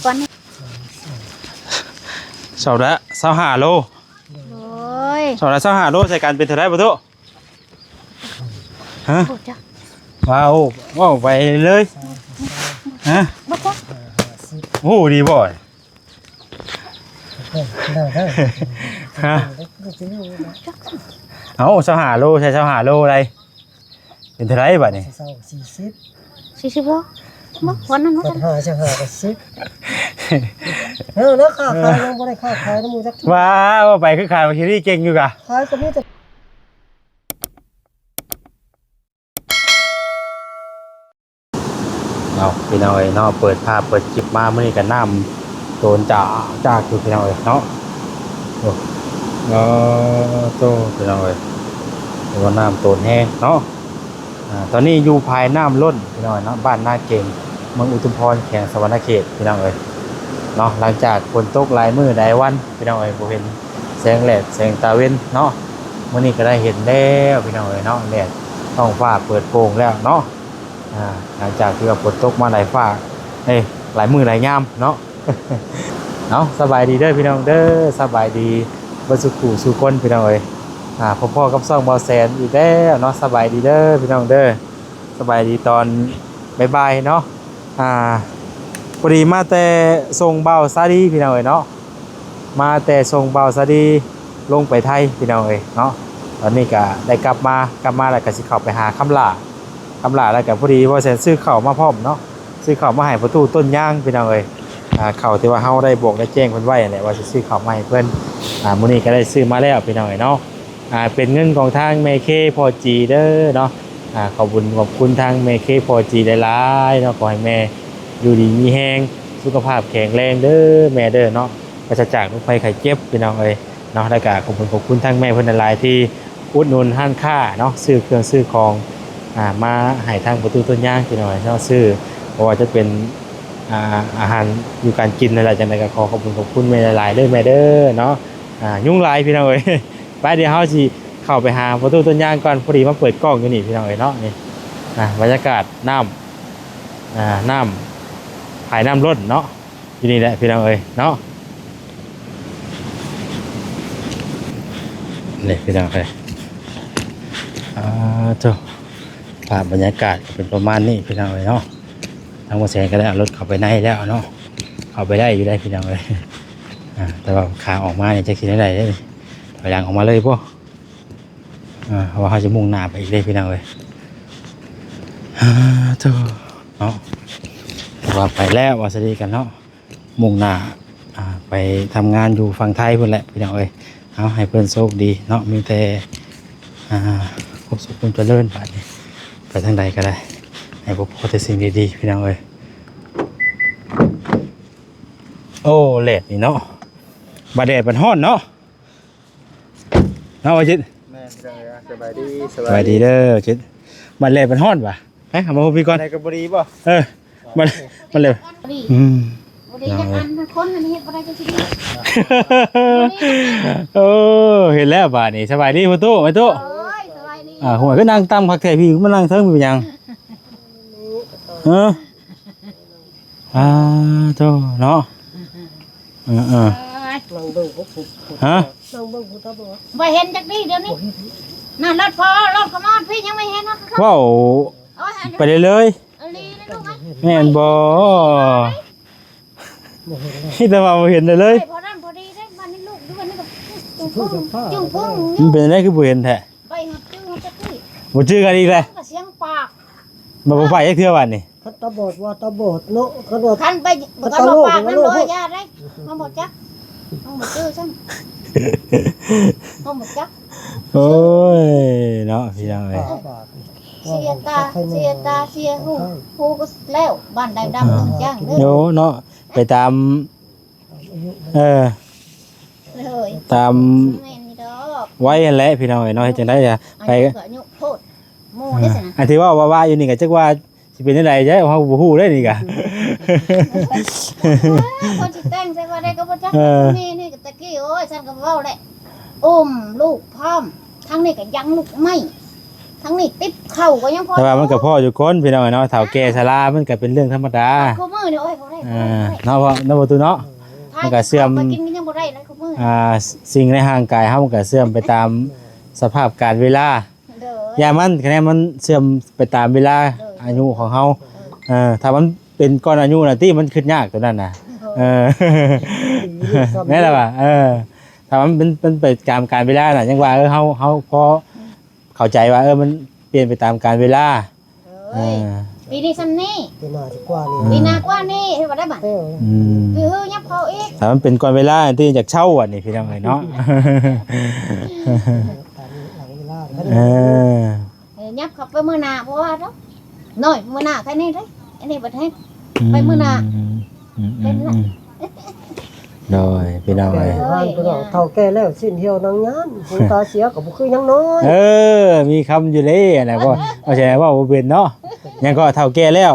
ກ່ອນນີ້ ສອບລະຊາວຫ້າໂລ. ໂດຍ ສອບລະຊາວຫ້າໂລ ໃສ່ກັນເປັນເທົ່າໃດບໍ່ຕູ້? ຮະ? ບໍ່ຈັກ ວ້າວ ເວົ້າໄປເລີຍ. ຮະ? ບໍ່ຈັກ ໂອ້ ດີບໍ່? ຮະ? ເອົ້າ ຊາວຫ້າໂລ ໃສ່ຊາວຫ້າໂລໄດ ເປັນເທົ່າໃດບາດນີ້? ຊາວ ສີ່ສິບ ສີ່ສິບບໍ່? ບໍ່ ວັນນັ້ນ ວັນນັ້ນ ຊາວຫ້າ ຊາວຫ້າ ກໍສິບ ເອີ ແລ້ວຄ້າຂາຍຍັງບໍ່ໄດ້ຄ້າຂາຍນຳໝູ່ຈັກເທື່ອ. ວ້າ ເວົ້າໄປຄືຂາຍບັກເຊີຣີເກັ່ງຢູ່ກະ ຂາຍກໍມີແຕ່ ເອົາ ພີ່ນ້ອງເອີຍເນາະ ເປີດພາບເປີດຄລິບມາມື້ນີ້ກໍນ້ຳໂຕນຈາກຢູ່ ພີ່ນ້ອງເອີຍເນາະ. ໂອ້ ເອີ ໂຕ ພີ່ນ້ອງເອີຍ ຖືວ່ານ້ຳໂຕນແຮງເນາະ. ອາ ຕອນນີ້ຢູ່ພາຍນ້ຳລົ້ນ ພີ່ນ້ອງເນາະ ບ້ານນາເກັງ ເມືອງອຸທຸມພອນ ແຂວງສະຫວັນນະເຂດ ພີ່ນ້ອງເອີຍເນາະ. ຫຼັງຈາກຝົນຕົກຫຼາຍມື້ຫຼາຍວັນ ພີ່ນ້ອງເອີຍ ບໍ່ເຫັນແສງແດດແສງຕາເວັນເນາະ ມື້ນີ້ກໍໄດ້ເຫັນແລ້ວ ພີ່ນ້ອງເອີຍເນາະ ແດດ ທ້ອງຟ້າເປີດໂປ່ງແລ້ວເນາະ. ອາ ຫຼັງຈາກທີ່ວ່າຝົນຕົກມາຫຼາຍຟ້າ ເອີ ຫຼາຍມື້ຫຼາຍຍາມເນາະ. ເອົາ ສະບາຍດີເດີພີ່ນ້ອງເດີ ສະບາຍດີເບິດສູ່ຜູ້ສູ່ຄົນ ພີ່ນ້ອງເອີຍ. ອາ ພົບພໍ້ກັບຊ່ອງບ່າວແສນອີກແລ້ວເນາະ ສະບາຍດີເດີພີ່ນ້ອງເດີ ສະບາຍດີຕອນບ່າຍໆເນາະ. ອາ ພໍດີມາແຕ່ສົ່ງບ່າວສາລີ ພີ່ນ້ອງເອີຍເນາະ ມາແຕ່ສົ່ງບ່າວສາລີລົງໄປໄທ ພີ່ນ້ອງເອີຍເນາະ. ຕອນນີ້ກະໄດ້ກັບມາ ກັບມາແລ້ວກະຊິເຂົ້າໄປຫາຄຳຫຼ້າ ຄຳຫຼ້າແລ້ວກະພໍດີບ່າວແສນຊື້ເຂົ້າມາພ້ອມເນາະ ຊື້ເຂົ້າມາໃຫ້ພໍ່ຕູ້ຕົ້ນຍາງ ພີ່ນ້ອງເອີຍ. ອາ ເຂົ້າທີ່ວ່າເຮົາໄດ້ບອກໄດ້ແຈ້ງເພິ່ນໄວ້ຫັ້ນແຫຼະ ວ່າຊິຊື້ເຂົ້າມາໃຫ້ເພິ່ນ. ອາ ມື້ນີ້ກໍໄດ້ຊື້ມາແລ້ວ ພີ່ນ້ອງເອີຍເນາະ. ອາ ເປັນເງິນຂອງທາງແມ່ເຄພໍ່ຈີເດີເນາະ. ອາ ຂອບບຸນຂອບຄຸນທາງແມ່ເຄພໍ່ຈີຫຼາຍໆເນາະ ຂໍໃຫ້ແມ່ຢູ່ດີມີແຮງ ສຸຂະພາບແຂງແຮງເດີແມ່ເດີເນາະ ປາສະຈາກໂລກໄພໄຂ້ເຈັບ ພີ່ນ້ອງເອີຍເນາະ. ແລ້ວກະຂອບຄຸນຂອບຄຸນທາງແມ່ເພິ່ນຫຼາຍໆທີ່ອຸດໜູນຮ້ານຄ້າເນາະ ຊື້ເຄື່ອງຊື້ຂອງ ອາ ມາໃຫ້ທາງພໍ່ຕູ້ຕົ້ນຍາງ ພີ່ນ້ອງເນາະ ຊື້ ບໍ່ວ່າຈະເປັນ ອາ ອາຫານຢູ່ການກິນນັ້ນແຫຼະ. ຈັ່ງໃດກໍຂໍຂອບຄຸນຂອບຄຸນແມ່ຫຼາຍໆເດີແມ່ເດີເນາະ. ອາ ຍຸງຫຼາຍ ພີ່ນ້ອງເອີຍ ໄປ ດຽວເຮົາຊິເຂົ້າໄປຫາພໍ່ຕູ້ຕົ້ນຍາງກ່ອນ ພໍດີມາເປີດກ້ອງຢູ່ນີ້ ພີ່ນ້ອງເອີຍເນາະ. ນີ້ ອາ ບັນຍາກາດນ້ຳ ອາ ນ້ຳ ພາຍນ້ຳລົ້ນເນາະ ຢູ່ນີ້ແຫຼະ ພີ່ນ້ອງເອີຍເນາະ. ນີ້ ພີ່ນ້ອງເອີຍ ອາ ໂທ້ ພາບບັນຍາກາດກໍເປັນປະມານນີ້ ພີ່ນ້ອງເອີຍເນາະ. ທາງບ່າວແສນກໍໄດ້ເອົາລົດເຂົ້າໄປໃນແລ້ວເນາະ ເຂົ້າໄປໄດ້ຢູ່ໄດ໋ ພີ່ນ້ອງເອີຍ. ອາ ແຕ່ວ່າຂາອອກມານີ້ຈັກຊິແນວໃດເດ້ ຖອຍຫຼັງອອກມາເລີຍບໍ? ອາ ເພາະວ່າເຮົາຈະມຸ່ງໜ້າໄປອີກເດ້ ພີ່ນ້ອງເອີຍ. ອາ ໂທ້ ເນາະ ວ່າໄປແລ້ວວ່າຊະດີກັນເນາະ ມຸ່ງໜ້າ ອາ ໄປທຳງານຢູ່ຝັ່ງໄທພຸ້ນແຫຼະ ພີ່ນ້ອງເອີຍ. ເອົາ ໃຫ້ເພິ່ນໂຊກດີເນາະ ມີແຕ່ ອາ ຄວາມສຸກຄວາມຈະເລີນ. ບາດນີ້ໄປທາງໃດກໍໄດ້ ໃຫ້ພົບພໍ້ແຕ່ສິ່ງດີໆ ພີ່ນ້ອງເອີຍ. ໂອ້ ແດດນີ້ເນາະ ບາດແດດບັດຮ້ອນເນາະ. ເນາະ ວ່າຈິດ ແມ່ນ ສະບາຍດີ ສະບາຍດີເດີຈິດ. ບັດແລງມັນຮ້ອນຫວາ ໄປຫາມາພົບພີ່ກ່ອນ ໄດ້ກໍບໍ່ດີບໍ່? ເອີ ບັດ ບັດແລງ ອືມ ບໍ່ດີຈັກອັນ ຄົນອັນນີ້ເຮັດບໍ່ໄດ້ຈັກຊິດີ. ໂອ້ ເຫັນແລ້ວບາດນີ້. ສະບາຍດີພໍ່ຕູ້ ແມ່ຕູ້. ໂອ້ຍ ສະບາຍດີ. ອ່າ ຫົວກໍນັ່ງຕ່ຳຄັກແທ້ ພີ່ມານັ່ງເທິງເປັນຫຍັງ? ເອີ ອ່າ ໂທ້ເນາະ. ເອີໆ ລອງເບິ່ງ ຮະ ລອງເບິ່ງ ບໍ່ເຫັນຈັກດີດຽວນີ້. ນັ້ນ ລົດພໍ ລົດຂະມອດ ພີ່ ຍັງບໍ່ເຫັນ. ເວົ້າໄປເລື້ອຍໆ ອີ່ຫຼີນະລູກເອີຍ. ແມ່ນບໍ່? ມີແຕ່ວ່າບໍ່ເຫັນເລີຍ. ພໍນັ້ນພໍດີເດ້. ບັດນີ້ລູກຢູ່ ບັດນີ້ກໍຈຸ້ງພຸ້ງ ຈຸ້ງພຸ້ງ. ມັນເປັນຈັ່ງໃດຄືບໍ່ເຫັນແທ້? ໄປຫາຈື່ມາຈັກນີ້ ບໍ່ຈື່ກັນອີກແລ້ວ. ກໍສຽງປາກ ບໍ່ ບໍ່ໄປຈັກເທື່ອບາດນີ້. ຄັນຕາບອດວ່າຕາບອດເນາະ ຄັນວ່າ ຄັນໄປ ຄັນຕາໂລກ ຄັນວ່າໂລກ ເຮົາຢ່າໄດ້ ເຮົາບໍ່ຈັກ ເຮົາບໍ່ຈື່ຊ້ຳ ເຮົາບໍ່ຈັກ. ໂອ້ຍ ເນາະ ພີ່ນ້ອງເອີຍ ເສຍຕາ ເສຍຕາ ເສຍຫູ ຫູກໍແລ້ວ ບ້ານໃດດຳຕ້ອງຈ້າງເດີ. ໂອ້ ເນາະ ໄປຕາມ ເອີ ຕາມໄວຫັ້ນແຫຼະ ພີ່ນ້ອງເອີຍເນາະ. ເຮັດຈັ່ງໃດອະ ໄປ ອາຍຸກໍອາຍຸໂພດ ໝູ່ເດ້ຊັ້ນນະ. ອັນທີ່ເວົ້າວ່າໆຢູ່ນີ້ກໍຈັກວ່າຊິເປັນຈັ່ງໃດ ເຮົາບໍ່ຮູ້ເດ້ນີ້ກະ ເພິ່ນຊິແຕ່ງໃສ່ວ່າໃດກໍບໍ່ຈັກ. ເອີ ແມ່ນີ້ກໍຕະກີ້ ໂອ້ຍ ຊັ້ນກໍເວົ້າແຫຼະ ອຸ້ມລູກພ້ອມ ທາງນີ້ກໍຍັງລູກໄມ້. ທັງນີ້ຕິບເຂົ້າກໍຍັງພໍ ແຕ່ວ່າມັນກໍພໍຢູ່ຄົນ ພີ່ນ້ອງເອີຍເນາະ ເຖົ້າແກ່ຊະລາມັນກໍເປັນເລື່ອງທຳມະດາ ຄືມື້ນີ້ ໂອ້ຍ ບໍ່ໄດ້ ອ່າ ບໍ່ໄດ້ ເນາະ ເພາະເນາະ ປະຕູເນາະ ມັນກໍເສື່ອມ ໄປກິນກໍຍັງບໍ່ໄດ້ນະ ຄືມື້ ອ່າ ສິ່ງໃນຮ່າງກາຍເຮົາມັນກໍເສື່ອມໄປຕາມສະພາບການເວລາ ໂດຍ ຢ່າງມັນ ຄະແນນມັນເສື່ອມໄປຕາມເວລາ ໂດຍ ອາຍຸຂອງເຮົາ ເອີ ຖ້າມັນເປັນກ່ອນອາຍຸນະຕິ ມັນຄິດຍາກຕົວນັ້ນນະ ໂດຍ ເອີ ແມ່ນລະວ່າ ເອີ ຖ້າມັນເປັນ ມັນໄປຕາມການເວລານະ ຍັງວ່າ ເອີ ເຮົາ ເຮົາພໍເຂົ້າໃຈວ່າ ເອີ ມັນປ່ຽນໄປຕາມການເວລາ ໂດຍ ເອີ ປີນີ້ຊ່ຳນີ້ ປີໜ້າຊິກວ່ານີ້ ປີໜ້າກວ່ານີ້ ເຮັດບໍ່ໄດ້ບາດ ເອີ ອືມ ຄືຮືຍັບເຂົ້າອີກ ຖ້າມັນເປັນກ່ອນເວລາ ທີ່ຢາກເຊົາອັນນີ້ ພີ່ນ້ອງເອີຍເນາະ ຕາມຫຼັງເວລາ ເອີ ເອີ ຍັບເຂົ້າໄປມື້ໜ້າ ບໍ່ວ່າດອກ ນ້ອຍ ມື້ໜ້າແຄ່ນີ້ເດ້ ອັນນີ້ບັດແຮງ ອືມ ໄປມື້ໜ້າ ອືມ ເປັນລະ ອືມ ໂດຍ ພີ່ນ້ອງເອີຍ ໂດຍ ເຖົ້າແກ່ແລ້ວ ຊີ້ນຫ່ຽວໜັງຍານ ຫູຕາເສຍກໍບໍ່ຄືຍັງນ້ອຍ ເອີ ມີຄຳຢູ່ເດ້ ອັນນັ້ນ ເວົ້າ ເວົ້າແຊເວົ້າບໍ່ເປັນເນາະ ຫຍັງກໍເຖົ້າແກ່ແລ້ວ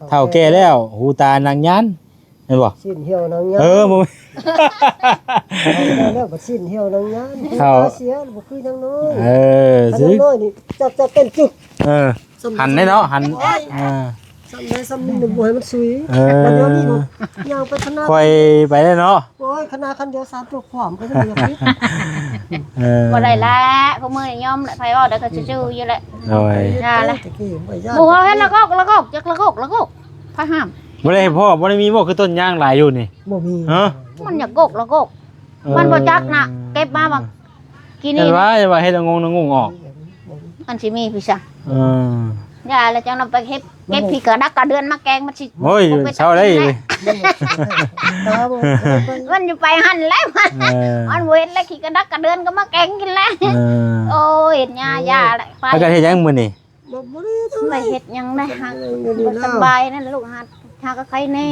ເຖົ້າແກ່ແລ້ວ ຫູຕາໜັງຍານ ແມ່ນບໍ່? ຊີ້ນຫ່ຽວໜັງຍານ ເອີ ບໍ່ແມ່ນ ເຖົ້າແກ່ແລ້ວ ຊີ້ນຫ່ຽວໜັງຍານ ຫູຕາເສຍ ບໍ່ຄືຍັງນ້ອຍ ເອີ ຄັນຍັງນ້ອຍນີ້ ຈັກ ຈັກເຕັ້ນຈຶກ ເອີ ຫັ້ນເດ້ເນາະ ຫັ້ນ ເອີ ຊ່ຳໃດຊ່ຳໜຶ່ງບໍ່ໃຫ້ມັນສຸຍ ເອີ ບັດດຽວນີ້ ຍ່າງໄປຂະໜາດ ຄ່ອຍໄປເດ້ເນາະ ໂອ້ຍ ຂະໜາດຄັນດຽວສາມຕົວຂວາມກໍຍັງບໍ່ຢາກຕິດ ເອີ ບໍ່ໄດ້ລະ ພວກມື້ນີ້ຍອມລະ ໃຜເວົ້າໄດ້ກໍຊື່ໆຢູ່ແຫຼະ ໂດຍ ຢ່າລະ ຕະກີ້ບໍ່ຢ້ານ ໝູ່ເຮົາເຫັນລະກອກ ລະກອກ ຈັກລະກອກ ລະກອກ ໃຜຫ້າມ ບໍ່ໄດ້ພໍ້ ບໍ່ໄດ້ມີບໍ່ ຄືຕົ້ນຍາງຫຼາຍຢູ່ນີ້ ບໍ່ມີ ຮະ ມັນຢາກກອກລະກອກ ເອີ ມັນບໍ່ຈັກນະ ເກັບມາບາງ ກິນນີ້ ເຫັນວ່າ ເຫັນວ່າເຮັດລະງົງລະງຸ່ງອອກ ມັນຊິມີພີ່ຊະ ເອີ ຢ່າລະ ຈັ່ງນຳໄປເຮັດ ເກັບຂີ້ກະດັກກະເດືອນມາແກງ ມັນຊິ ໂອ້ຍ ບໍ່ເປັນ ເຊົາໄດ້ ຕາບໍ່ ມັນຢູ່ໄປຫັ້ນແຫຼະ ມັນ ເອີ ມັນບໍ່ເຮັດແລ້ວ ຂີ້ກະດັກກະເດືອນກໍມາແກງກິນແລ້ວ ເອີ ໂອ້ຍ ເຮັດຫຍ້າ ເອີ ຢ່າແຫຼະ ໄປ ພາກັນເຮັດຫຍັງມື້ນີ້? ບໍ່ ບໍ່ໄດ້ທຳ ໄປເຮັດຫຍັງໄດ້ ຫາ ບໍ່ສະບາຍນັ້ນ ລູກຫາ ຫາກໍໄຂ້ແນ່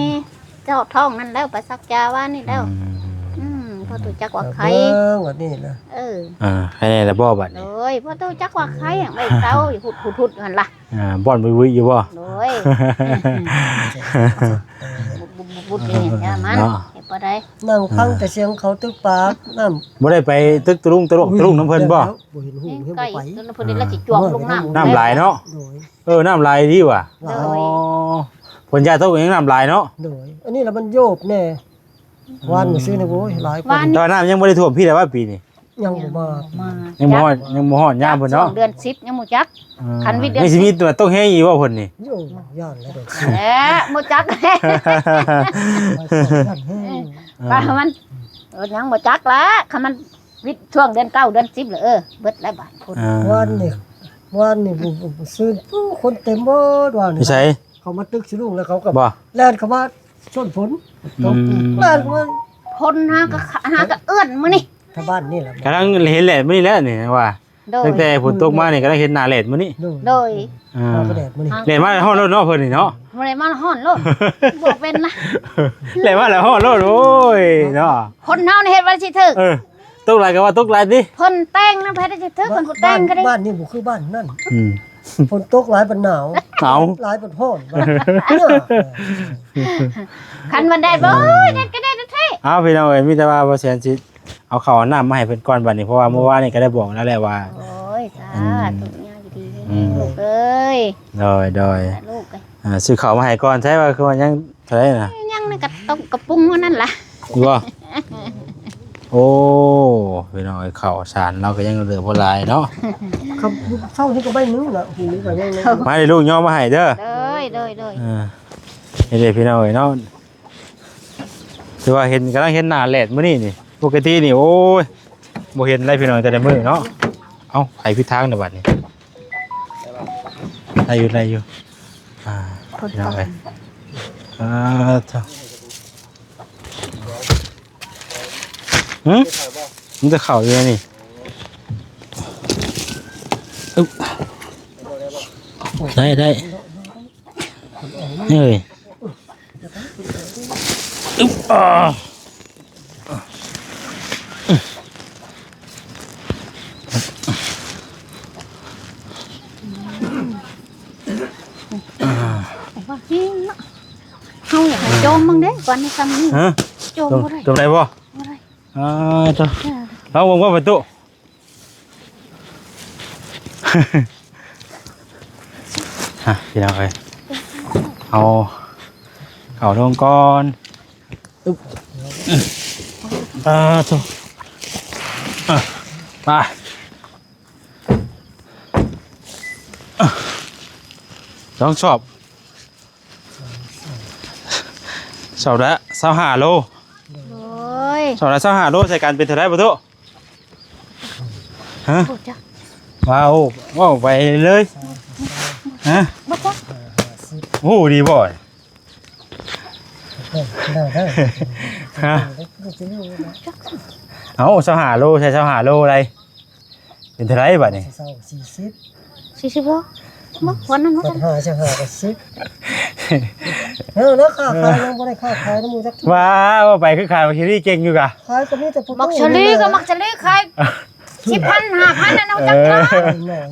ເຈາະທ້ອງນັ້ນແລ້ວ ໄປສັກຢາວານນີ້ແລ້ວ ອືມ ອືມ ພໍຮູ້ຈັກວ່າໄຂ້ ເບິ່ງບັດນີ້ນະ ເອີ ອ່າ ໄຂ້ແນ່ແລ້ວບໍ່ບັດນີ້? ໂດຍ ພໍຮູ້ຈັກວ່າໄຂ້ ໄປເຊົາຢູ່ພຸດໆໆຫັ້ນລະ ອ່າ ບ່ອນວຸ້ຍໆຢູ່ບໍ່? ໂດຍ ບຸດໆໆນີ້ ຢ່າມັນ ເນາະ ເຮັດບໍ່ໄດ້ ນັ່ງຟັງແຕ່ສຽງເຂົາຕຶກປາກ ນັ້ນ ບໍ່ໄດ້ໄປຕຶກຕະລຸງຕະລຸງ ຕະລຸງນຳເພິ່ນບໍ່? ບໍ່ເຫັນຫູ ເຫັນບໍ່ໄປ ເພິ່ນນີ້ລະຊິຈວກລົງນ້ຳ ນ້ຳຫຼາຍເນາະ ໂດຍ ເອີ ນ້ຳຫຼາຍດີຫວາ ໂດຍ ອໍ ຝົນຢ່າຕົກຍັງນ້ຳຫຼາຍເນາະ ໂດຍ ອັນນີ້ລະມັນໂຍບແດ່ ວານມື້ຊືນນີ້ ໂອ້ຍ ຫຼາຍກວ່າ ແຕ່ວ່ານ້ຳຍັງບໍ່ໄດ້ຖ້ວມພີ້ແລ້ວຫວາປີນີ້ ຍັງບໍ່ມາ ຍັງບໍ່ຮອດ ຍັງບໍ່ຮອດຍາມເພິ່ນເນາະ ເດືອນສິບຍັງບໍ່ຈັກ ອ່າ ຄັນວິດເດືອນສິບ ນີ້ຊິມີຕົວຕົກແຮງອີກບໍ່ເພິ່ນນີ້ ໂອ້ຍ ຢ້ານແລ້ວເດືອນສິບ ແຫຼະ ບໍ່ຈັກ ຢ້ານແຮງ ອ່າ ປາມັນ ເອີ ຍັງບໍ່ຈັກລະ ຄັນມັນ ວິດຊ່ວງເດືອນເກົ້າເດືອນສິບລະ ເອີ ເບິດແລ້ວບາດ ອ່າ ວານນີ້ ວານນີ້ ຊືນ ໂອ້ ຄົນເຕັມເບິດວານນີ້ ຢູ່ໃສ? ເຂົາມາຕຶກຊິລຸງແລ້ວເຂົາກໍ ບໍ່ ແລ່ນເຂົ້າມາຊົນຝົນ ອືມ ຕົກ ແລ່ນເຂົ້າມາ ຝົນຫາກໍ ຫາກໍເອື້ອນມື້ນີ້ ທາງບ້ານນີ້ແຫຼະ ກຳລັງເຫັນແຫຼດມື້ນີ້ແຫຼະນີ້ວ່າ ໂດຍ ຕັ້ງແຕ່ຝົນຕົກມານີ້ກຳລັງເຫັນໜ້າແຫຼດມື້ນີ້ ໂດຍ ໂດຍ ອ່າ ຫາກໍແດດມື້ນີ້ ແລ່ນມາຮ້ອນໂລດເນາະເພິ່ນນີ້ເນາະ ບໍ່ໄດ້ມາຮ້ອນໂລດ ບໍ່ເປັນລະ ແລ່ນມາແລ້ວຮ້ອນໂລດ ໂອ້ຍເນາະ ຄົນເຮົານີ້ເຮັດວ່າຊິຖືກ ເອີ ຕົກຫຼາຍກໍວ່າຕົກຫຼາຍຕິ ເພິ່ນແຕ່ງນຳໃຜໄດ້ຊິຖືກ ເພິ່ນບໍ່ແຕ່ງກໍໄດ້ ບ້ານນີ້ບໍ່ຄືບ້ານນັ້ນ ອືມ ຝົນຕົກຫຼາຍບັດໜາວ ເອົາ ຫຼາຍບັດຮ້ອນ ຄັນວ່າແດດບໍ່ ໂອ້ຍ ແດດກໍແດດແທ້ ເອົາ ພີ່ນ້ອງເອີຍ ມີແຕ່ວ່າບໍ່ແສນຊິ ເອົາເຂົ້າເອົານ້ຳມາໃຫ້ເພິ່ນກ່ອນບັດນີ້ ເພາະວ່າມື້ວານນີ້ກໍໄດ້ບອກແລ້ວແຫຼະວ່າ ໂອ້ຍ ສາທຸ ອືມ ຍາກດີ ອືມ ລູກເອີຍ ໂດຍ ໂດຍ ລູກເອີຍ ອ່າ ຊື້ເຂົ້າມາໃຫ້ກ່ອນ ໃຊ້ວ່າຄືວ່າຍັງເທົ່າໃດນະ ຍັງນັ້ນກໍຕົ້ມກະປຸງຫັ້ນນັ້ນລະ ຢູ່ບໍ່? ໂອ້ ພີ່ນ້ອງເອີຍ ເຂົ້າສານລາວກໍຍັງເຫຼືອບໍ່ຫຼາຍເນາະ ຄັບ ເຊົ້ານີ້ກໍໃບໜຶ່ງລະ ຫູກໍຍັງ ມາເດີລູກ ຍໍມາໃຫ້ເດີ ໂດຍ ໂດຍ ໂດຍ ເອີ ນີ້ເດ້ພີ່ນ້ອງເອີຍເນາະ ຖືວ່າເຫັນ ກຳລັງເຫັນໜ້າແຫຼດມື້ນີ້ນີ້ ປົກກະຕິນີ້ ໂອ້ຍ ບໍ່ເຫັນໄດ໋ພີ່ນ້ອງ ແຕ່ລະມື້ເນາະ ເອົ້າ ໄປຜິດທາງແລ້ວບັດນີ້ ໄດ້ຢູ່ ໄດ້ຢູ່ ອ່າ ພີ່ນ້ອງເອີຍ ອ່າ ເຈົ້າ ຫຶ ມັນຈະເຂົ້າຢູ່ໃນນີ້ ອຶບ ໄດ້ ໄດ້ ເອີຍ ອຶບ ອ່າ ເຮົາຢາກໃຫ້ໂຈມເບິ່ງເດ້ ກ່ອນນີ້ຊ່ຳນີ້ ຮະ ໂຈມບໍ່ໄດ້ ໂຈມໄດ້ບໍ່? ບໍ່ໄດ້ ອ່າ ໂຕ ລອງເບິ່ງວ່າປະຕູ. ອ່ະ ພີ່ນ້ອງເອີຍ ເອົາເຂົ້າລົງກ່ອນ. ອຶບ ອ່າ ໂທ້ ອ່ະ ໄປ ອ່ະ ສອງສອບ ສອບລະຊາວຫ້າໂລ. ໂດຍ ສອບລະຊາວຫ້າໂລ ໃສ່ກັນເປັນເທົ່າໃດບໍ່ຕູ້? ຮະ? ບໍ່ຈັກ ວ້າວ ເວົ້າໄປເລີຍ ຮະ? ບໍ່ຈັກ ຮູ້ດີບໍ່? ຮະ? ເອົາ ຊາວຫ້າໂລ ໃສ່ຊາວຫ້າໂລໄດ ເປັນເທົ່າໃດບາດນີ້? ສີ່ສິບ ສີ່ສິບບໍ່? ບໍ່ ວັນນັ້ນ ວັນນັ້ນ ເອີ ແລ້ວຄ້າຂາຍຍັງບໍ່ໄດ້ຄ້າຂາຍນຳໝູ່ຈັກເທື່ອ. ວ້າວ ເວົ້າໄປຄືຂາຍບັກເຊີຣີເກັ່ງຢູ່ກະ. ຂາຍກໍມີແຕ່ຜູ້ ບັກເຊີຣີກໍບັກເຊີຣີຂາຍສິບພັນ ຫ້າພັນ ອັນເອົາຈັກ ເອີ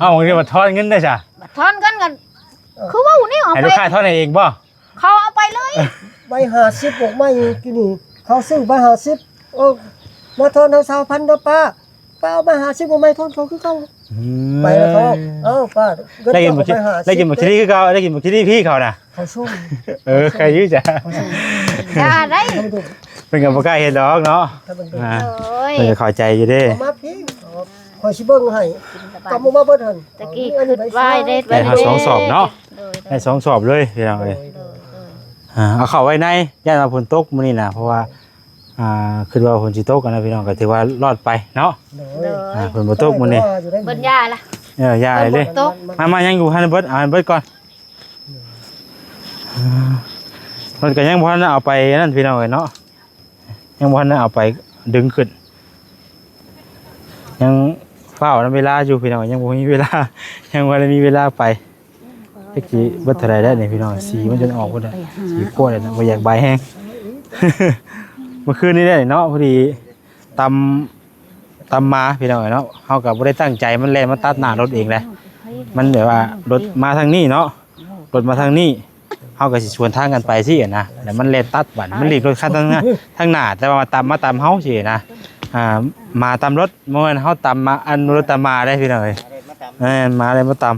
ເອົາ ເອົາ ເອົາ ບັດທອນເງິນໄດ້ຊະ ບັດທອນເງິນກັນ ເອີ ຄືເວົ້າແນວເອົາ ໃຫ້ລູກຄ້າທອນໃຫ້ເອງບໍ່? ເຂົາເອົາໄປເລີຍ ໃບຫ້າສິບ ດອກໄມ້ຢູ່ນີ້ ເຂົາຊື້ໃບຫ້າສິບ ເອີ ມາທອນເຮົາຊາວພັນເດີປ້າ ປ້າເອົາໃບຫ້າສິບ ດອກໄມ້ທອນເຂົາຄືເກົ່າ. ອືມ ໄປແລ້ວເຂົາ ເອົ້າ ປ້າ ໄດ້ກິນບັກເຊີຣີຄືເກົ່າ ໄດ້ກິນບັກເຊີຣີພີ່ເຂົານະ ເຂົາສົ່ງ ເອີ ໃຄຢູ່ຈ້ະ ຢ່າໄດ້ ເພິ່ນກໍບໍ່ກ້າເຮັດດອກເນາະ ໂອ້ຍ ເພິ່ນກໍເຂົ້າໃຈຢູ່ເດ້ ມາພີ່ ຂ້ອຍຊິເບິ່ງໃຫ້ ກຳມາເບິດຫັ້ນ ຕະກີ້ຄິດໄວ້ເດ້ ໄດ້ເຮົາສອງສອບເນາະ ໂດຍ ໄດ້ສອງສອບເລີຍພີ່ນ້ອງເອີຍ ໂດຍ ອ່າ ເອົາເຂົ້າໄວ້ໃນ ຢ້ານວ່າຝົນຕົກມື້ນີ້ນະ ເພາະວ່າ ອ່າ ຄິດວ່າຝົນຊິຕົກນະພີ່ນ້ອງ ກໍຖືວ່າລອດໄປເນາະ ໂດຍ ອ່າ ຝົນບໍ່ຕົກມື້ນີ້ ເບິດຢາລະ ເອີ ຢາເລີຍ ມາ ມາ ຍັງຢູ່ ໃຫ້ເບິດ ເອົາໃຫ້ເບິດກ່ອນ ອ່າ ເພິ່ນກໍຍັງບໍ່ທັນໄດ້ເອົາໄປນັ້ນພີ່ນ້ອງເອີຍເນາະ ຍັງບໍ່ທັນໄດ້ເອົາໄປດຶງຂຶ້ນ ຍັງຟ້າວນຳເວລາຢູ່ພີ່ນ້ອງ ຍັງບໍ່ມີເວລາ ຍັງບໍ່ໄດ້ມີເວລາໄປ ຈັກຊິເບິດເທົ່າໃດແລ້ວນີ້ພີ່ນ້ອງ ສີມັນຈົນອອກພຸ້ນນະ ສີຂວດແລ້ວນະ ບໍ່ຢາກບາຍແຮງ ເມື່ອຄືນນີ້ແຫຼະເນາະ ພໍດີຕຳ ຕຳໝາພີ່ນ້ອງເອີຍເນາະ ເຮົາກໍບໍ່ໄດ້ຕັ້ງໃຈ ມັນແລ່ນມາຕັດໜ້າລົດເອງເດ້ ມັນແບບວ່າລົດມາທາງນີ້ເນາະ ລົດມາທາງນີ້ ເຮົາກໍຊິສວນທາງກັນໄປຊີ້ນະ ແລ້ວມັນແລ່ນຕັດບາດ ມັນຫຼີກລົດຄັນທາງໜ້າ ທາງໜ້າ ແຕ່ວ່າມາຕຳ ມາຕຳເຮົາຊີ້ນະ ອ່າ ໝາຕຳລົດ ບໍ່ແມ່ນເຮົາຕຳໝາ ອັນ ລົດຕຳໝາເດ້ພີ່ນ້ອງເອີຍ ແມ່ນ ໝາເລີຍມາຕຳ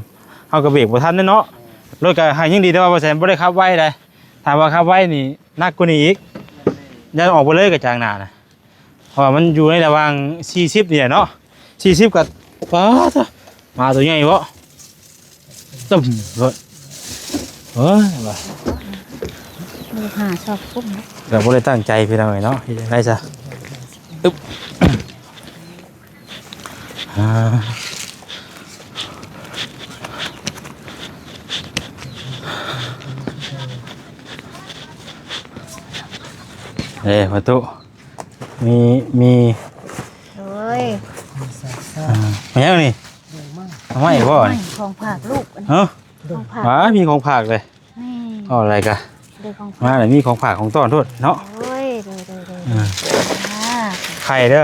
ເຮົາກໍເບຣກບໍ່ທັນເດ້ເນາະ ລົດກໍຫາກຍັງດີ ແຕ່ວ່າບໍ່ແຊນບໍ່ໄດ້ຂັບໄວໃດ ຖ້າວ່າຂັບໄວນີ້ໜັກກວ່ານີ້ອີກ ຢ້ານອອກໄປເລີຍກະຈາງໜ້ານະ ເພາະວ່າມັນຢູ່ໃນລະຫວ່າງສີ່ສິບນີ້ແຫຼະເນາະ ສີ່ສິບກໍ ປາດ ໝາໂຕໃຫຍ່ເບາະ ຕຶ້ມໂລດ ໂອ້ຍ ວ່າ ບໍ່ຫາຊອກກຸ້ມເນາະ ກໍບໍ່ໄດ້ຕັ້ງໃຈພີ່ນ້ອງເອີຍເນາະ ເຮັດຈັ່ງໃດຊະ ຕຶບ ອ່າ ເອີ ປະຕູ ມີ ມີ ໂອ້ຍ ອ່າ ແມ່ນຫຍັງນີ້? ໜໍ່ໄມ້ ໜໍ່ໄມ້ບໍ່ນີ້? ຂອງຝາກລູກ ອັນນີ້ ຮະ? ຂອງຝາກ ວ້າ ມີຂອງຝາກເລີຍ ນີ້ ເອົາອະໄລກະ ໄດ້ຂອງຝາກ ມາແລ້ວມີຂອງຝາກຂອງຕ້ອນໂລດເນາະ ໂອ້ຍ ໂດຍ ໂດຍ ໂດຍ ອ່າ ອ່າ ໄຂ່ເດີ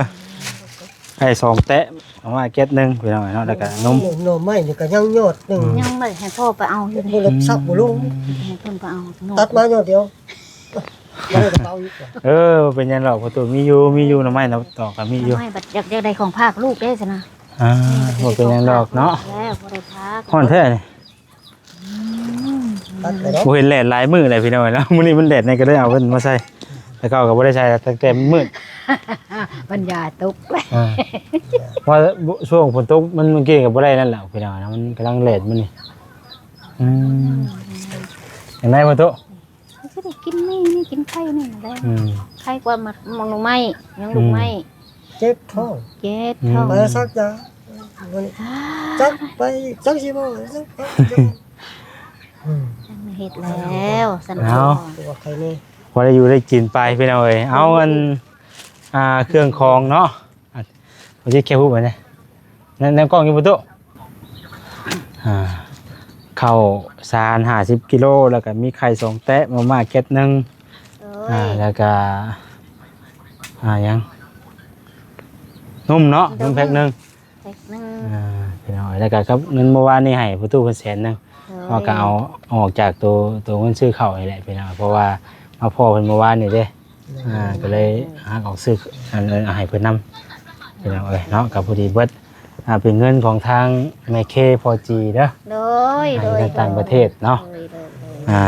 ໄຂ່ສອງແຕະ ເອົາມາແກັດໜຶ່ງ ພີ່ນ້ອງເອີຍເນາະ ແລ້ວກະນົມ ໜໍ່ໄມ້ນີ້ກະຍັງຍອດໜຶ່ງ ອືມ ຍັງບໍ່ໄດ້ໃຫ້ພໍ່ໄປເອົາຢູ່ ບໍ່ໄດ້ສັບບໍ່ລົງ ໃຫ້ເພິ່ນໄປເອົາ ຕັດມາຍອດດຽວ ບໍ່ໄດ້ກະເປົາອີກ ເອີ ບໍ່ເປັນຫຍັງດອກ ປະຕູ ມີຢູ່ ມີຢູ່ ໜໍ່ໄມ້ນະ ຕອກກະມີຢູ່ ໜໍ່ໄມ້ບັດຢາກ ຢາກໄດ້ຂອງຝາກລູກເດ້ຊັ້ນນະ ອ່າ ບໍ່ເປັນຫຍັງດອກເນາະ ແລ້ວບໍ່ໄດ້ພາ ຮ້ອນແທ້ນີ້ ອືມ ບໍ່ເຫັນແດດຫຼາຍມື້ແລ້ວພີ່ນ້ອງເອີຍເນາະ ມື້ນີ້ມັນແດດແດ່ກໍເລີຍເອົາເພິ່ນມາໃສ່ ແຕ່ເກົ່າກໍບໍ່ໄດ້ໃສ່ ຕັ້ງແຕ່ມັນມືດ ປັນຍາຕົກ ອ່າ ວ່າຊ່ວງຝົນຕົກມັນ ມື້ກີ້ກໍບໍ່ໄດ້ນັ້ນແຫຼະພີ່ນ້ອງເນາະ ມັນກຳລັງແດດມື້ນີ້ ອືມ ຈັ່ງໃດປະຕູ? ຊິໄດ້ກິນນີ້ ນີ້ກິນໄຂ່ນີ້ແຫຼະ ອືມ ໄຂ່ກວ່າໝາກ ໝາກໜໍ່ໄມ້ ຍັງລູກໄມ້ ອືມ ເຈັບທ້ອງ ເຈັບ ອືມ ທ້ອງ ໄປສັກຢາ ຈັກໄປ ຈັກຊິບໍ່ ອືມ ເຮັດແລ້ວຊັ້ນ ເອົາ ຕົວໄຂ່ນີ້ ພໍໄດ້ຢູ່ໄດ້ກິນໄປພີ່ນ້ອງເອີຍ ເອົາອັນ ອ່າ ເຄື່ອງຂອງເນາະ ອ່ະ ບໍ່ຊິແຄບຮູບໄວ້ແດ່ ແນມ ແນມກ້ອງຢູ່ປະຕູ ອ່າ ເຂົ້າສານຫ້າສິບກິໂລ ແລ້ວກະມີໄຂ່ສອງແຕະ ມາມ່າແກັດໜຶ່ງ ໂດຍ ອ່າ ແລ້ວກະ ອ່າ ຫຍັງ ນົມເນາະ ນົມແພັກໜຶ່ງ ແພັກໜຶ່ງ ອ່າ ພີ່ນ້ອງ ແລ້ວກະກັບເງິນມື້ວານນີ້ໃຫ້ປະຕູເພິ່ນແສນໜຶ່ງ ໂດຍ ເຮົາກະເອົາອອກຈາກໂຕ ໂຕເງິນຊື້ເຂົ້ານີ້ແຫຼະພີ່ນ້ອງ ເພາະວ່າມາພໍ້ເພິ່ນມື້ວານນີ້ເດ້ ອ່າ ກໍເລີຍຫາອອກຊື້ອັນນັ້ນໃຫ້ເພິ່ນນຳ ພີ່ນ້ອງເອີຍເນາະ ກໍພໍດີເບິດ ອ່າ ເປັນເງິນຂອງທາງແມ່ເຄພໍ່ຈີເດີ ໂດຍ ໃຫ້ ໂດຍ ທາງຕ່າງປະເທດເນາະ ໂດຍ ໂດຍ ໂດຍ ອ່າ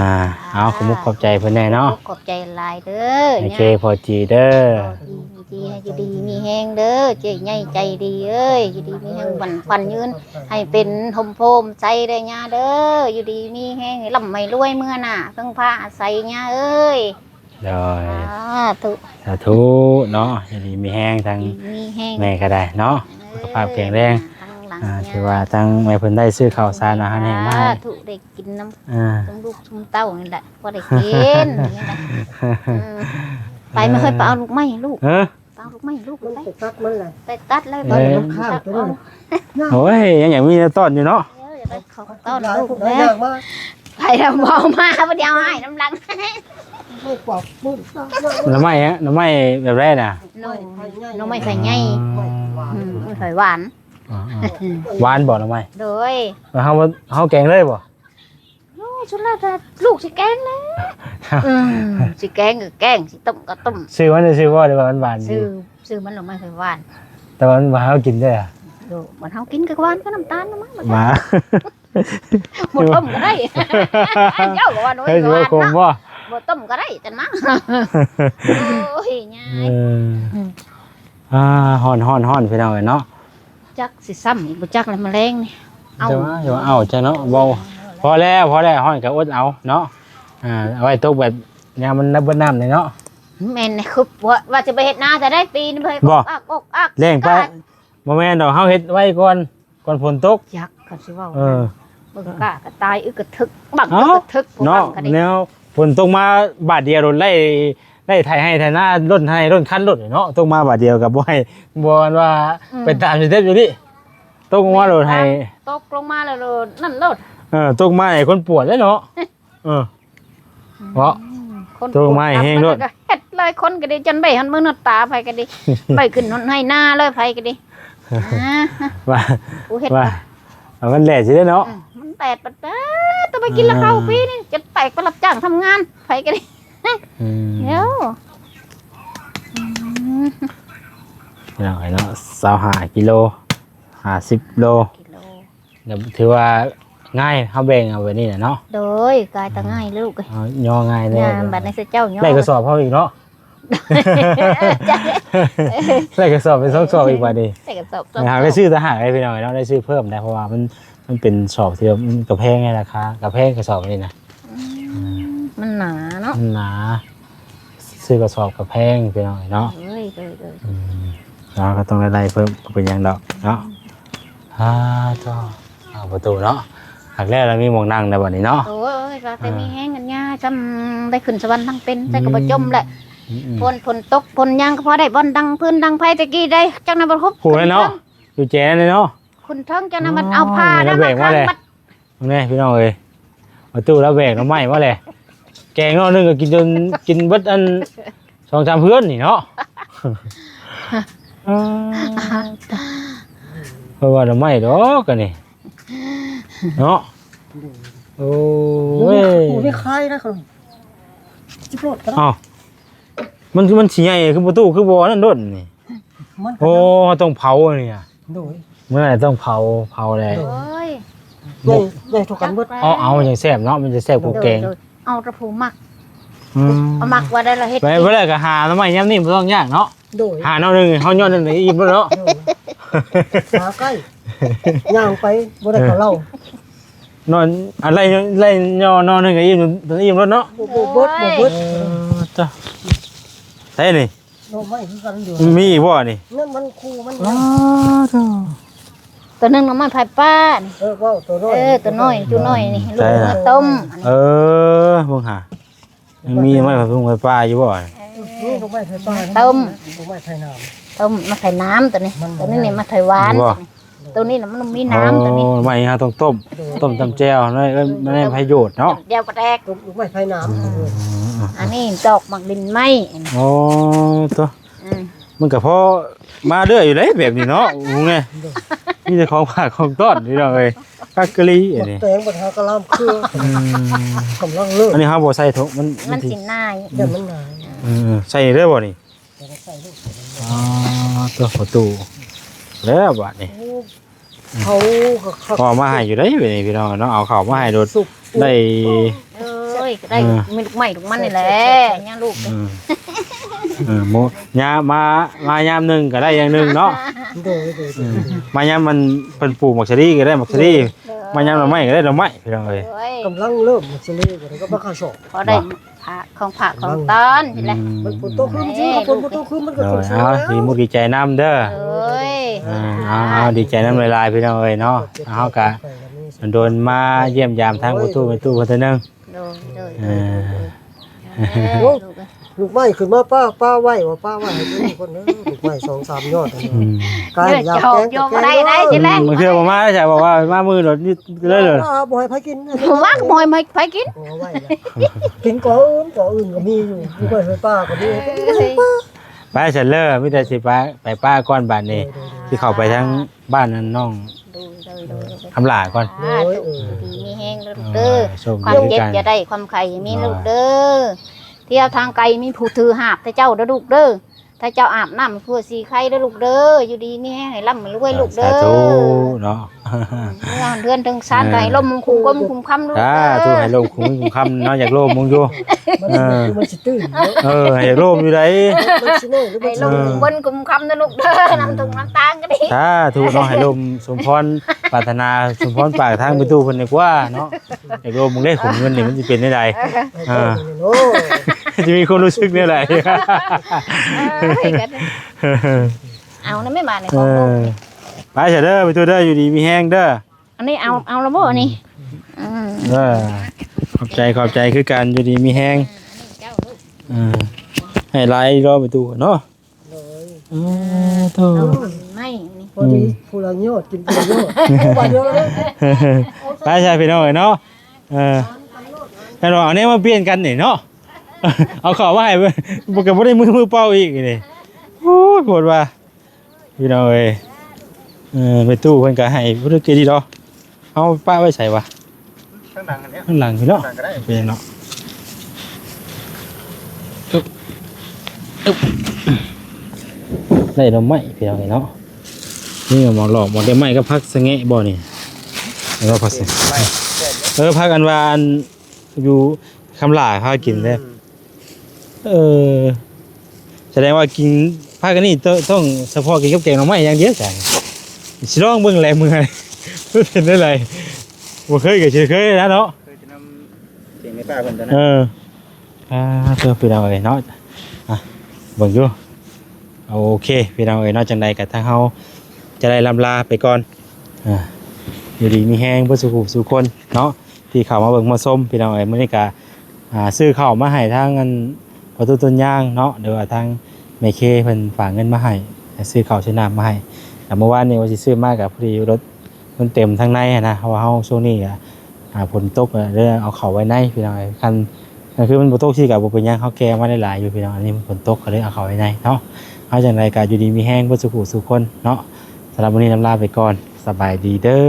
ເອົາ ຂອບມຸກຂອບໃຈເພິ່ນແດ່ເນາະ ຂອບໃຈຫຼາຍເດີ ແມ່ເຄພໍ່ຈີເດີ ດີ ດີ ຢູ່ດີມີແຮງເດີ ເຈ້ໃຫຍ່ໃຈດີເອີຍ ຢູ່ດີມີແຮງ ໝັ້ນຂວັນຍືນ ໃຫ້ເປັນຮົ່ມໂພມໃສເດີຍ່າເດີ ຢູ່ດີມີແຮງ ໃຫ້ລ່ຳໃຫ້ລວຍເມືອໜ້າ ເພິ່ງພາອາໄສຍ່າເອີຍ ໂດຍ ສາທຸ ສາທຸເນາະ ຢູ່ດີມີແຮງ ທັງ ມີແຮງ ແມ່ກໍໄດ້ເນາະ ເອີ ສຸຂະພາບແຂງແຮງ ທັງຫຼັງ ອ່າ ຖືວ່າທາງແມ່ເພິ່ນໄດ້ຊື້ເຂົ້າສານອາຫານແຫ້ງມາໃຫ້ ສາທຸ ໄດ້ກິນນຳ ອ່າ ຊຸມລູກຊຸມເຕົ້ານີ້ແຫຼະ ພໍໄດ້ກິນນີ້ແຫຼະ ເອີ ໄປ ແມ່ເອີຍ ໄປເອົາລູກໄມ້ໃຫ້ລູກ ເອີ ໄປເອົາລູກໄມ້ໃຫ້ລູກ ມັນໄປ ໄປຕັດມັນແຫຼະ ໄປຕັດເລີຍ ເອີ ມັນຂ້າງຕົວນັ້ນ ໂອ້ຍ ຍັງ ຍັງມີແນວຕ້ອນຢູ່ເນາະ ເອີ ຢາກໄດ້ເຂົ້າຕ້ອນລູກແລ້ວ ໄປແລ້ວບໍ່ເອົາມາ ບໍ່ໄດ້ເອົາໃຫ້ນຳຫຼັງ ໜໍ່ໄມ້ ໜໍ່ໄມ້ແບບໃດນະ ໜໍ່ໄມ້ໄຟໃຫຍ່ ໜໍ່ໄມ້ໄຟຫວານ ອືມ ໄຟຫວານ ອ່າໆ ຫວານບໍ່ໜໍ່ໄມ້ ໂດຍ ເຮົາ ເຮົາແກງເລີຍບໍ່ ໂອ້ຍ ສຸດແລ້ວແຕ່ລູກຊິແກງແລ້ວ ອືມ ຊິແກງກໍແກງ ຊິຕົ້ມກໍຕົ້ມ ຊື່ມັນຊື່ບໍ່ ຫຼືວ່າມັນຫວານດີ ຊື່ ຊື່ມັນໜໍ່ໄມ້ໄຟຫວານ ແຕ່ວ່າມັນຫວານ ເຮົາກິນໄດ້ອະ ໂດ ມັນເຮົາກິນກໍຫວານ ກໍນ້ຳຕານນຳມັນ ຫວານ ບໍ່ຕົ້ມກໍໄດ້ ເຈົ້າກໍວ່າໜໍ່ໄມ້ຫວານເນາະ ບໍ່ຕົ້ມກໍໄດ້ຈັ່ງນັ້ນ ໂອ້ຍ ຍາຍ ເອີ ອ່າ ຮ້ອນໆໆ ພີ່ນ້ອງເອີຍເນາະ ຈັກຊິຊ້ຳອີກບໍ່ຈັກແລ້ວ ມາແລງນີ້ ເອົາ ເອົາ ເອົາ ເອົາ ເອົາ ເອົາ ເອົາ ພໍແລ້ວ ພໍແລ້ວ ຮ້ອນກໍອົດເອົາເນາະ ອ່າ ເອົາໄວ້ຕົກແບບຍາມມັນເບິດນ້ຳນີ້ເນາະ ແມ່ນ ຄືວ່າ ວ່າຊິໄປເຮັດນາແຕ່ໃດປີນີ້ ບໍ່ ອອກອາກ ອອກອາກ ແລ້ງໄປ ບໍ່ແມ່ນດອກ ເຮົາເຮັດໄວ້ກ່ອນ ກ່ອນຝົນຕົກ ຈັກ ຄັນຊິເວົ້າ ເອີ ເບິ່ງກ້າກໍຕາຍ ອຶກກະທຶກ ບັກ ເນາະ ອຶກກະທຶກ ເນາະ ແນວຝົນຕົກມາບາດດຽວໂລດ ໄດ້ ໄດ້ໄຖໄຮ່ໄຖນາ ລົດໄຮ່ລົດຄັນໂລດເນາະ ຕົກມາບາດດຽວກໍບໍ່ໃຫ້ ບໍ່ອັນວ່າ ອືມ ໄປຕາມສະເຕັບຢູ່ນີ້ ຕົກມາໂລດໃຫ້ ຕົກລົງມາແລ້ວໂລດ ນັ້ນໂລດ ເອີ ຕົກມາໃຫ້ຄົນປວດເດ້ເນາະ ເອີ ເນາະ ອືມ ຕົກມາໃຫ້ແຮງໂລດ ເຮັດເລີຍ ຄົນກໍດີ ຈົນໄປຮອດມືຮອດຕາ ໃຜກໍດີ ໄປຂຶ້ນຮອດໄຮ່ນາເລີຍ ໃຜກໍດີ ອ່າ ວ່າ ຜູ້ເຮັດ ວ່າ ວ່າມັນແດດຊິເດ້ເນາະ ອືມ ມັນແດດປາດ ແຕ່ໄປກິນລະເຂົ້າ ອ່າ ປີນີ້ ຈົນແຕກໄປຮັບຈ້າງທຳງານ ໃຜກໍດີ ອືມ ເອີ ອືມ ພີ່ນ້ອງເອີຍເນາະ ຊາວຫ້າກິໂລ ຫ້າສິບໂລ ກິໂລ ກໍຖືວ່າງ່າຍ ເຮົາແບ່ງເອົາແບບນີ້ແຫຼະເນາະ ໂດຍ ກາຍຕະງ່າຍລູກ ເອົາຍໍງ່າຍເລີຍ ຍາມບັດນີ້ເຈົ້າຍໍ ໄດ້ກະສອບເຮົາອີກເນາະ ໄດ້ກະສອບເປັນສອງສອບອີກບັດນີ້ ໄດ້ກະສອບສອງສອບ ໄດ້ຊື້ຕ່າງຫາກເລີຍພີ່ນ້ອງເນາະ ໄດ້ຊື້ເພີ່ມໄດ້ ເພາະວ່າມັນ ມັນເປັນສອບທີ່ວ່າມັນກະແພງ ໃນລາຄາກະແພງກະສອບນີ້ນະ ອືມ ມັນໜາເນາະ ມັນໜາ ຊື້ກະສອບກະແພງພີ່ນ້ອງເນາະ ໂດຍ ໂດຍ ໂດຍ ອືມ ເຮົາກໍຕ້ອງໄດ້ໄລ່ເພີ່ມ ບໍ່ເປັນຫຍັງດອກເນາະ ອ່າ ໂທ້ ເອົາປະຕູເນາະ ຫາກແລ້ວລະມີໝ່ອງນັ່ງແລ້ວບັດນີ້ເນາະ ໂອ້ຍ ວ່າແຕ່ ອ່າ ມີແຮງກັນຍາ ຊ່ຳໄດ້ຂຶ້ນສະຫວັນທັງເປັນ ໃສ່ກໍບໍ່ຈົມແຫຼະ ອືມ ຝົນ ຝົນຕົກຝົນຫຍັງກໍພໍໄດ້ບ່ອນດັງຟືນດັງໄຟແຕ່ກີ້ໄດ໋ ຈັ່ງນັ້ນບໍ່ຮອບ ຜູ້ນັ້ນເນາະ ຢູ່ແຈນັ້ນເນາະ ຂຶ້ນເທິງຈັ່ງນັ້ນມັນເອົາຜ້ານັ້ນມາຄ້າງບັດ ເບິ່ງແດ່ພີ່ນ້ອງເອີຍ ປະຕູລາວແບກໜໍ່ໄມ້ມາແຫຼະ ແກງໜໍ່ໜຶ່ງກໍກິນຈົນ ກິນເບິດອັນ ສອງສາມເຮືອນນີ້ເນາະ ເພິ່ນວ່າໜໍ່ໄມ້ດອກອັນນີ້ເນາະ ໂອ້ຍ ໂອ້ຍ ຂາຍນະ ເອົ້າ ມັນ ມັນຊິໃຫຍ່ຄືປະຕູ ຄືບໍ່ນັ້ນໂດດນີ້ ມັນ ໂອ້ ຕ້ອງເຜົາອັນນີ້ ໂດຍ ມື້ນັ້ນຕ້ອງເຜົາ ເຜົາແຫຼະ ໂດຍ ໃຫຍ່ ໃຫຍ່ເທົ່າກັນເບິດ ເອົາ ເອົາ ມັນຈັ່ງແຊບເນາະ ມັນຈະແຊບກວ່າແກງ ໂດຍ ເອົາແຕ່ຜູ້ມັກ ອືມ ເອົາມັກວ່າໄດ້ລະເຮັດ ໄປ ໄປແລ້ວກໍຫາໜໍ່ໄມ້ຍາມນີ້ບໍ່ຕ້ອງຍາກເນາະ ໂດຍ ຫາໜໍ່ໜຶ່ງເຮົາຍ້ອນໜຶ່ງອີ່ມແລ້ວເນາະ ໂດຍ ຫາໃກ້ ຍ່າງໄປບໍ່ໄດ້ເຂົ້າເລົາ ນອນ ອັນໄລ່ ໄລ່ຍໍໜໍ່ໜຶ່ງກໍອີ່ມ ອີ່ມແລ້ວເນາະ ບໍ່ ບໍ່ເບິດ ບໍ່ເບິດ ເອີ ຕາ ໃສ່ນີ້ ໜໍ່ໄມ້ຄືກັນຢູ່ ມີອີກບໍ່ນີ້ ນັ້ນມັນຄູ່ມັນ ອໍ ໂທ້ ຕົວໜຶ່ງໜໍ່ໄມ້ໄຜ່ປ່ານີ້ ເອີ ເວົ້າຕົວນ້ອຍ ເອີ ຕົວນ້ອຍ ຕົວນ້ອຍນີ້ ໃສ່ ລູກ ລະ ຕົ້ມ ເອີ ເບິ່ງຫາ ຍັງມີໜໍ່ໄມ້ໄຜ່ ໄຜ່ປ່າຢູ່ບໍ່ ເອີ ນີ້ໜໍ່ໄມ້ໄຜ່ປ່າ ຕົ້ມ ໜໍ່ໄມ້ໄຜ່ນ້ຳ ຕົ້ມມາໄຜ່ນ້ຳຕົວນີ້ ມັນ ຕົວນີ້ນີ້ມາໄຜ່ຫວານ ບໍ່ ຕົວນີ້ນະມັນມີນ້ຳ ອໍ ຕົວນີ້ ໜໍ່ໄມ້ເຮົາຕ້ອງຕົ້ມ ໂດຍ ຕົ້ມຈ້ຳແຈ່ວ ນັ້ນ ນັ້ນປະໂຫຍດເນາະ ຈ້ຳແຈ່ວປາແດກ ຕົ້ມໜໍ່ໄມ້ໄຜ່ນ້ຳ ອືມ ອັນນີ້ດອກໝາກດິນໄມ້ ອໍ ຕົວ ອືມ ມັນກໍພໍມາເລື້ອຍຢູ່ເດ້ແບບນີ້ເນາະ ໂອ້ຍ ມີແຕ່ຂອງຝາກຂອງຕ້ອນພີ່ນ້ອງເອີຍ ຄັກກະລີອັນນີ້ ແຕງບັດຫາກະລຳຄື ອືມ ກຳລັງເລີກ ອັນນີ້ເຮົາບໍ່ໃສ່ຖົງ ມັນ ມັນຊິໜາຍ ຢ້ານມັນໜາຍ ເອີ ໃສ່ເລີຍບໍ່ນີ້ ໃສ່ເລີຍ ອໍ ຕົວປະຕູ ແລ້ວບາດນີ້ ໂອ້ ເຂົາກໍ ກໍເອົາມາໃຫ້ຢູ່ເດ້ ເດ ພີ່ນ້ອງເນາະ ເອົາເຂົ້າມາໃຫ້ໂລດ ສຸກ ໄດ້ ເອີຍ ກໍໄດ້ ເອີ ມີລູກໄມ້ລູກມັນນີ້ແຫຼະ ຍັງລູກ ເອີ ເອີ ໂມ ຍາມ ມາ ມາຍາມໜຶ່ງກໍໄດ້ຢ່າງໜຶ່ງເນາະ ໂດຍ ໂດຍ ເອີ ມາຍາມມັນເພິ່ນປູກໝາກສາລີກໍໄດ້ໝາກສາລີ ໂດຍ ມາຍາມໜໍ່ໄມ້ກໍໄດ້ໜໍ່ໄມ້ ພີ່ນ້ອງເອີຍ ໂດຍ ກຳລັງເລີ່ມໝາກສາລີກໍໄດ້ ກໍມາເຂົ້າສອບ ພໍໄດ້ ບໍ່ ຝາກຂອງຝາກຂອງຕ້ອນນີ້ແຫຼະ ອືມ ມັນຝົນຕົກຄືນຊິ ເອີ ຝົນບໍ່ຕົກຄືນມັນກໍຂຶ້ນສູງ ເອົາ ແລ້ວ ດີມຸກດີໃຈນຳເດີ ໂອ້ຍ ເອີ ເອົາ ເອົາ ດີໃຈນຳຫຼາຍໆ ພີ່ນ້ອງເອີຍເນາະ ເຮົາກະດົນໆ ມາຢ້ຽມຢາມທາງພໍ່ຕູ້ແມ່ຕູ້ເພິ່ນເທື່ອໜຶ່ງ ໂດຍ ໂດຍ ເອີ ໂດຍ ໂອ້ຍ ລູກໄມ້ຂຶ້ນມາປ້າ ປ້າໄວ້ວ່າ ປ້າໄວ້ໃຫ້ເພິ່ນຄົນເດີ ລູກໄມ້ສອງສາມຍອດ ອືມ ກາຍຢາກແກງ ໂຍມບໍ່ໄດ້ໄດ້ ອືມ ຊິແລະ ບາງເທື່ອບໍ່ມາໄດ້ ຈະບອກວ່າມາມື້ໂດດນີ້ເລີຍ ບໍ່ໃຫ້ໃຜກິນ ວ່າບໍ່ໃຫ້ໃຜກິນ ເອົາໄວ້ລະ ກິນກໍອື່ນ ກໍອື່ນກໍມີຢູ່ ຢູ່ໄວ້ໄຟຟ້າກໍມີ ເອີ ກິນໄວ້ໄฟฟ้າ ໄປຊັ້ນເລີ ມີແຕ່ຊິໄປ ໄປປ້າກ່ອນບາດນີ້ ໂດຍ ໂດຍ ໂດຍ ຊິເຂົ້າໄປທາງບ້ານນັ້ນນ້ອງ ໂດຍ ໂດຍ ໂດຍ ຄຳຫຼ້າກ່ອນ ໂດຍ ເອີ ໂຊກດີມີແຮງເດີລູກເດີ ເອີ ໂຊກດີ ຄວາມເຈັບຢ່າໄດ້ ຄວາມໄຂ້ຢ່າມີ ໂດຍ ລູກເດີ ທ່ຽວທາງໄກມີຜູ້ຖືຫາບແຕ່ເຈົ້າເດີລູກເດີ ຖ້າເຈົ້າອາບນ້ຳເພື່ອສີໄຄເດີລູກເດີ ຢູ່ດີມີແຮງ ໃຫ້ລ່ຳໃຫ້ລວຍລູກເດີ ສາທຸເນາະ ເຮືອນເຮືອນເທິງຊານ ເອີ ກໍໃຫ້ລົມຄຸ້ມຄົມຄຸ້ມຄຳລູກ ສາທຸ ເດີ ໃຫ້ລົມຄຸ້ມຄົມຄຸ້ມຄຳເນາະ ຢາກລົມມຶງຢູ່ ມັນ ເອີ ມັນຊິຕື່ນເນາະ ເອີ ຢາກລົມຢູ່ໃດ ມັນຊິນ້ອຍຫຼືມັນຊິໃຫ້ລົມ ເອີ ຄຸ້ມຄົມຄຸ້ມຄຳເດີລູກເດີ ເອີ ນ້ຳທຸກນ້ຳຕາງກໍດີ ສາທຸເນາະ ໃຫ້ລົມສົມພອນປາດຖະໜາ ສົມພອນປາກທາງໄປຕູ້ເພິ່ນດີກວ່າເນາະ ຢາກລົມເບິ່ງເດ້ ຂອງເງິນນີ້ມັນຊິເປັນແນວໃດ ເອີ ເອີ ໂອ້ ຊິມີຄວາມຮູ້ສຶກແນວໃດ ເອີ ເອົານະແມ່ບາດນີ້ ເອີ ຂອງລູກນີ້ ໄປຊະເດີ ໄປຕູ້ເດີ ຢູ່ດີມີແຮງເດີ ອັນນີ້ເອົາ ເອົາລະບໍ່ອັນນີ້ ອືມ ເອີ ຂອບໃຈ ຂອບໃຈຄືກັນ ຢູ່ດີມີແຮງ ເອີ ໃຫ້ຫຼາຍອີກເນາະ ໄປຕູ້ເນາະ ໂດຍ ເອີ ໂທ້ ເອົາໄມ້ນີ້ ພໍດີ ອືມ ຜູ້ລະຍອດ ກິນຜູ້ລະຍອດ ໄປຊະພີ່ນ້ອງເອີຍເນາະ ເອີ ແມ່ນບໍ່ ເອົາແນວມາປ່ຽນກັນນີ້ເນາະ ເອົາເຂົ້າມາໃຫ້ ບໍ່ ກໍບໍ່ໄດ້ມື ມືເປົ່າອີກນີ້ ໂອ້ຍ ໂພດວ່າ ພີ່ນ້ອງເອີຍ ເອີ ແມ່ຕູ້ເພິ່ນກໍໃຫ້ຜູ້ໃດເກດີດອກ ເຮົາປະໄວ້ໃສວະ? ທາງຫຼັງຫັ້ນແຫຼະ ທາງຫຼັງພີ້ເນາະ ທາງຫຼັງກໍໄດ້ ເປັນເນາະ ອຶບ ອຶບ ໄດ້ໜໍ່ໄມ້ພີ່ນ້ອງເອີຍເນາະ ນີ້ໝາກຫຼອກ ໝາກແດງໄມ້ກັບຜັກສະແງະບໍ່ນີ້? ແມ່ນບໍ່ຜັກສະແງະ? ເອີ ຜັກອັນວ່າອັນ ຢູ່ຄຳຫຼ້າພາກິນເດ້ ອືມ ເອີ ສະແດງວ່າກິນ ພາກັນນີ້ຕ້ອງ ຕ້ອງສະເພາະກິນກັບແກງໜໍ່ໄມ້ຢ່າງດຽວ ຈັ່ງຊິລອງເບິ່ງແຫຼະມື້ນີ້ ເປັນແນວໃດ ບໍ່ເຄີຍກໍຊິເຄີຍແລ້ວເນາະ ເຄີຍແຕ່ນຳເສຍງໃນປ່າເພິ່ນຕອນນັ້ນ ເອີ ອ່າ ເພື່ອພີ່ນ້ອງເອີຍເນາະ ອ່ະ ເບິ່ງຢູ່ ໂອເຄ ພີ່ນ້ອງເອີຍເນາະ ຈັ່ງໃດກໍທາງເຮົາຈະໄດ້ລ່ຳລາໄປກ່ອນ ອ່າ ຢູ່ດີມີແຮງເບິດສູ່ຜູ້ສູ່ຄົນເນາະ ທີ່ເຂົ້າມາເບິ່ງມາຊົມ ພີ່ນ້ອງເອີຍ ມື້ນີ້ກະ ອ່າ ຊື້ເຂົ້າມາໃຫ້ທາງອັນພໍ່ຕູ້ຕົ້ນຍາງເນາະ ຫຼືວ່າທາງແມ່ເຄເພິ່ນຝາກເງິນມາໃຫ້ ຊື້ເຂົ້າຊື້ນ້ຳມາໃຫ້ ແລ້ວມື້ວານນີ້ວ່າຊິຊື້ມາກະພໍດີລົດມັນເຕັມທາງໃນຫັ້ນນະ ເພາະວ່າເຮົາຊ່ວງນີ້ກະ ອ່າ ຝົນຕົກ ເລີຍເອົາເຂົ້າໄວ້ໃນ ພີ່ນ້ອງເອີຍ ຄັນ ຄັນຄືມັນບໍ່ຕົກຊີ້ກະບໍ່ເປັນຫຍັງ ເຮົາແກ່ມາໄດ້ຫຼາຍຢູ່ ພີ່ນ້ອງ ອັນນີ້ມັນຝົນຕົກ ກໍເລີຍເອົາເຂົ້າໄວ້ໃນເນາະ ເອົາ ຈັ່ງໃດກະຢູ່ດີມີແຮງເບິດສູ່ຜູ້ສູ່ຄົນເນາະ ສຳລັບມື້ນີ້ລ່ຳລາໄປກ່ອນ ສະບາຍດີເດີ.